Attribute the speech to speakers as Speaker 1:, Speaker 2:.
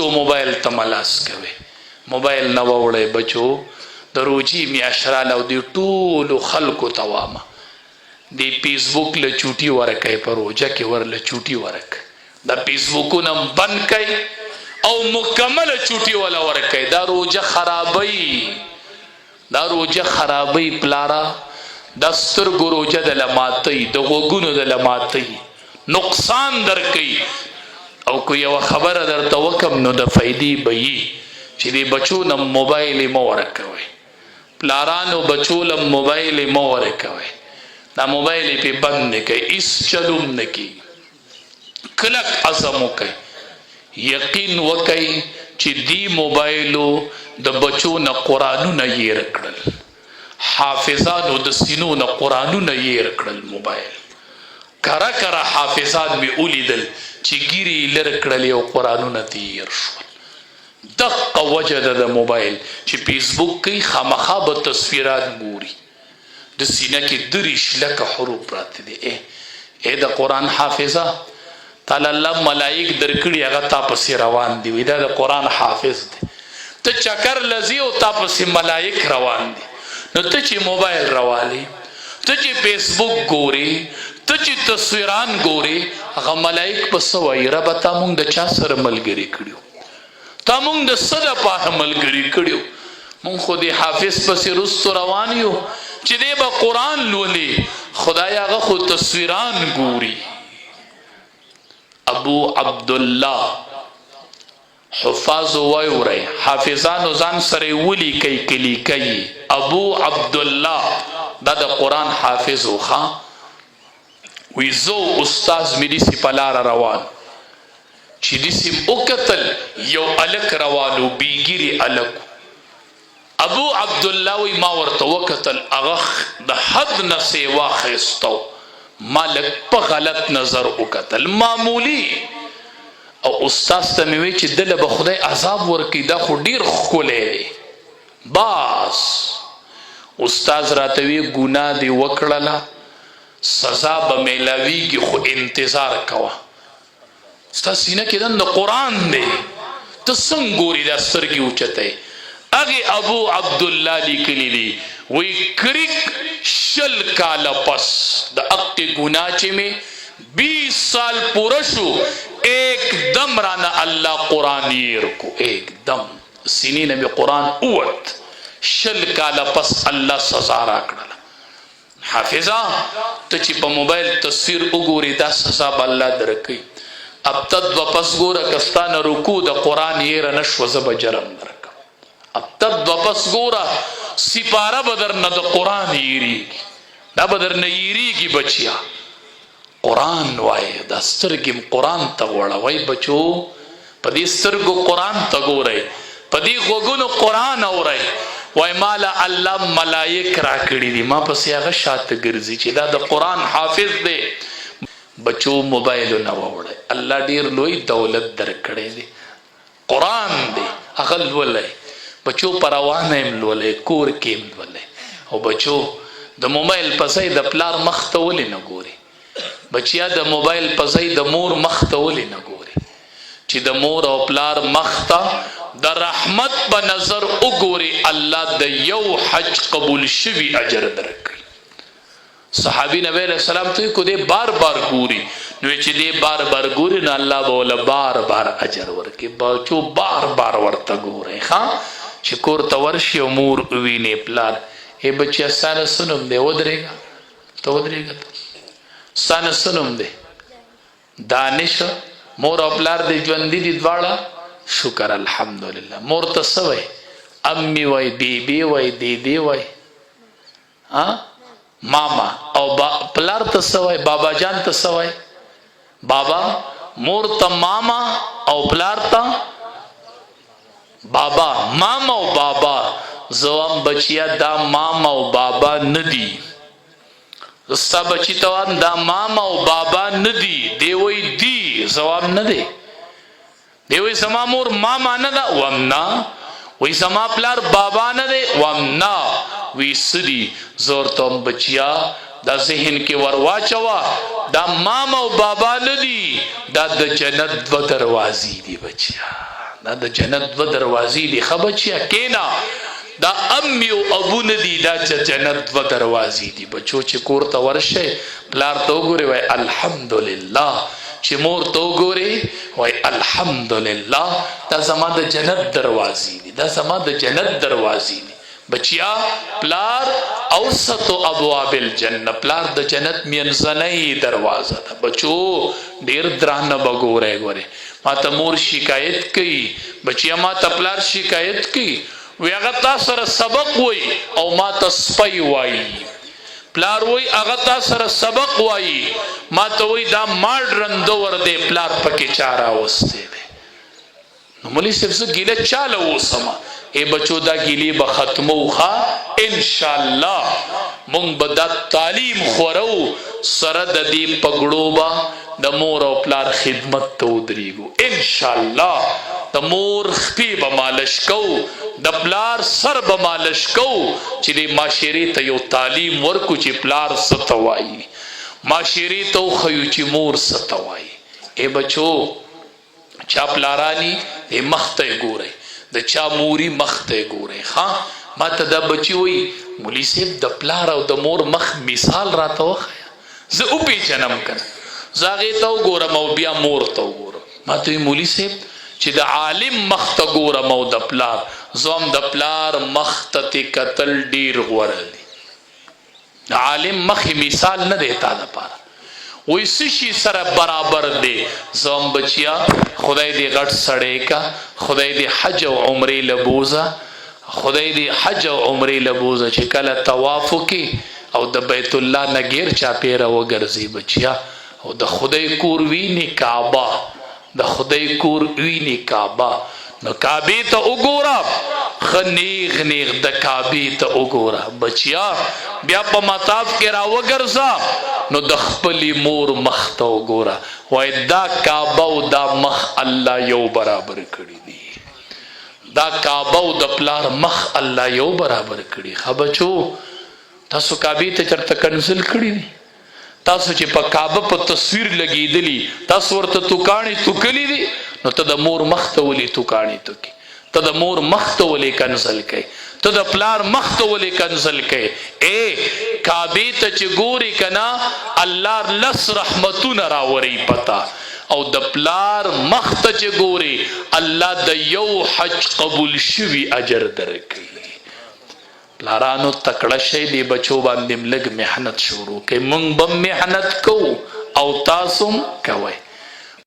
Speaker 1: بچو موبایل ته ملاس کوي، موبایل نه ووړی بچو. د روجي میاشت راله او دې ټولو خلکو ته وامه، دې فیسبوک له چوټي ورکئ، په روژه کې ورله چوټي ورکئ، دا فیسبوکونه هم بند کړئ او مکمله چوټي وله ورکئ. دا روژه خرابوي، دا روژه خرابوي پلاره. دا سترګو روژه د لماتي، د غوږونو د لماتي، نقصان درکوي. او که یوه خبره درته وکم نو د فایدې به یي چې د بچو نه موبایل مه ورکوئ. پلارانو بچو له موبایل مه ورکوئ، دا موبایل یې پرې بند کړئ، هیڅ چلوم نه کېږي. کلک عزم وکړئ، یقین وکړئ چې دی موبایلو د بچو نه قرآنونه یې کړل، حافظانو د سینو نه قرآنونه یې کړل. موبایل کره کره حافظان می ولیدل چې ګیرې یې لرې کړلې او قرآنونه ترې هېر شول. دقه وجه ده د موبایل چې فیسبوک کوي، خامخا به تصویرات ګوري. د سینه کې دریش لکه حروف پراته دي. اے اے د قرآن حافظه، تعالی الله ملائک درکړي، هغه تا پسې روان دي، وي دا د قرآن حافظ دی. ته چکر لذي او تا پسې ملائک روان دي، نو ته چې موبایل روالي، ته چې فیسبوک ګوري، ته چې تصویران ګوري، هغه ملائک په څه وایي؟ ربه تا مونږ د چا سره ملګري کړیو؟ تا مونږ د څه دپاره ملګري کړیو؟ مونږ خو د حافظ پسې رستو روان یو چې دی به قرآن لولي، خدای هغه خو تصویران ګوري. ابو عبدالله حفاظو وایورئ، حافظانو ځان سره ولیکئ که لیکئ. ابو عبدالله دا د قرآن حافظ و. ښه وی زه او استاد مې داسې په لاره روان چې داسې وکتل یو هلک روان و، بې ږیرې هلک. ابو عبدالله وی ما ورته وکتل، هغه د حد نه سیوا ښایسته و. ما لږ په غلط نظر وکتل معمولی، او استاد ته مې وی چې دله به خدای عذاب ورکړي، دا خو ډیر ښکلی دی. بس استاد راته وی ګناه دې وکړله، سزا به میلاویږي، خو انتظار کوه. ستا سینه کې دنه قرآن دی، ته څنګه ګوري دا سترګې اوچته؟ هغه ابو عبد الله لیکلی دی، وی کریک 20 کاله پس د اق ګنا چې می 20 سال پوره شو، ایک دم رانه الله قرآن ير کو، ایک دم سینې نه می قرآن اوت. 20 کاله پس الله سزا راکړله. حافظه، ته چې په موبایل تصویر وګوري، دا سزا به الله درکوي. اب تد و پس ګوره، که ستا نه رکوع د قرآن یې نه شوه، زه به جرم درکم. اب تد و پس ګوره، سپاره به درنه د قرآن یېرېږي، دا به درنه یېرېږي. بچیا، قرآن وایه، دا سترګې هم قرآن ته غوړوئ. بچو، په دې سترګو قرآن ته ګورئ، په دې غوږونو قرآن اورئ. وای مالا الله ملائک را کړی دي، ما پسې هغه شاته ګرځي چې دا د قرآن حافظ دی. بچو، موبایل نه وړئ، الله ډیر لوی دولت درکړی دی، قرآن دی، هغه لولئ بچو. په روانه هم لولئ، کور کې هم لولئ. او بچو، د موبایل په ځای د پلار مخ ته ولې نه ګوري؟ بچیا، د موبایل په ځای د مور مخ ته ولې نه ګوري؟ چې د مور او پلار مخ ته د رحمت په نظر وګوري، الله د یو حج قبول شوي اجر درکوي. صحابي نبی علیہ السلام ته کو دې بار بار ګوري، نو چې دې بار بار ګوري نو الله به ول بار بار اجر ورکي. بچو، بار بار ورته ګوري. ها، چې کور ته ورشي او مور ویني، پلار، اے بچیا، سانه سنم دی؟ ودرېګا ته، ودرېګا ته، سانه سنم دی؟ دانش. مور او پلار دې ژوندي دي دواړه؟ شکر الحمدلله. مور ته څه وای؟ امی وای، بیبي وای، دیدی وای، ها، ماما. او با پلار ته څه وای؟ بابا جان ته څه وای؟ بابا. مور ته ماما او پلار ته بابا. ماما او بابا زوام بچیا، دا ماما او بابا ندی. ستا بچی ته وام دا ماما او بابا ندی، دی وای دی، زوام نه دی. دی وای زما مور ماما نه ده، وام نه. وای زما پلار بابا نه دی، وام نه. وی سدي زور ته بچیا، دا ذهن کې ورواچوا، دا ماما او بابا نه دي، دا د جنت دو دروازې دي بچیا. دا د جنت دوه دروازې دي. ښه بچیا کینا، دا ام او ابو نه دي، دا چې جنت دوه دروازې دي. بچو چې کور ته ورشي، پلار ته وګوري، وای الحمدلله. چې مور ته وګوري، وای الحمدلله. دا زما د جنت دروازې دي، دا زما د جنت دروازې دي. بچیا، پلار اوسط ابواب الجنه، پلار د جنت مینځنۍ دروازه ده. بچو، ډیر درانه بګوره ګوره. ما ته مور شکایت کوي، بچیا، ما ته پلار شکایت کوي، وی هغه تا سره سبق وای او ما ته سپی وای. پلار وای هغه تا سره سبق وای، ما ته وای دا ماډرن دور دی، پلار پکې چا راوستی دی. نو مولوی صاحب، زه ګیله چاله وسم؟ ای بچو، دا ګیلې به ختمو ښا ان شاء الله. مونږ به دا تعلیم خورو، سره د دې پګړو به د مور او پلار خدمت ته ودرېږو ان شاء الله. د مور خپې به مالش کو، د پلار سر به مالش کو، چې د معاشرې ته یو تعلیم ورکو چې پلار څه ته وایي، معاشرې ته وښیو چې مور څه ته وایي. ای بچو، چا پلارانی د مخ ته ګوري، د چا موري مخ ته ګوري. ها، ما ته دا بچی وای، مولوی صاحب، د پلار او د مور مخ مثال راته وخیه، زه او پیژنم کنه. زه هغې ته وګورم او بیا مور ته وګورم. ما ته مولوی صاحب، چې د عالم مخ ته ګورم او د پلار، زه هم د پلار مخ ته کتل ډیر غوره دي. د عالم مخ مثال نه دی تا د پاره، وای سشي سره برابر دی؟ زم بچیا، خدای دې غټ سړی کا، خدای دې حج او عمرې لبوزه، خدای دې حج او عمرې لبوزه. چې کله طواف وکي او د بیت الله نګیر چا پیره وګرځي بچیا، او د خدای کور ویني کعبه، د خدای کور ویني کعبه، نو کعبه ته وګوره، خنیغ نیغ د کعبه ته وګوره بچیا. بیا په مطاف کې را وګرځه، نو د خپل مور مخ ته وګوره. وای دا کعبه او دا مخ الله یو برابر کړی دی. دا کعبه او د پلار مخ الله یو برابر کړی. ښه بچو، تاسو کعبه ته چرته کنزل کړی دی؟ تاسو چې په کعبه په تصویر لګیدلی، تاسو ورته توکانی توکلی دي؟ نو ته د مور مخ ته ولې توکانی توکي؟ ته د مور مخ ته ولې کنزل کوي؟ ته د پلار مخ ته ولې کنزل کوي؟ اے کعبه ته چې ګوري کنا، الله لس رحمتونه راوري پتا، او د پلار مخ ته چې ګوري، الله د یو حج قبول شوی اجر درکړي. پلارانو، تکړه شئ، دی بچو باندې لږ محنت شروع کړئ. مونږ به محنت کوو او تاسو کوئ.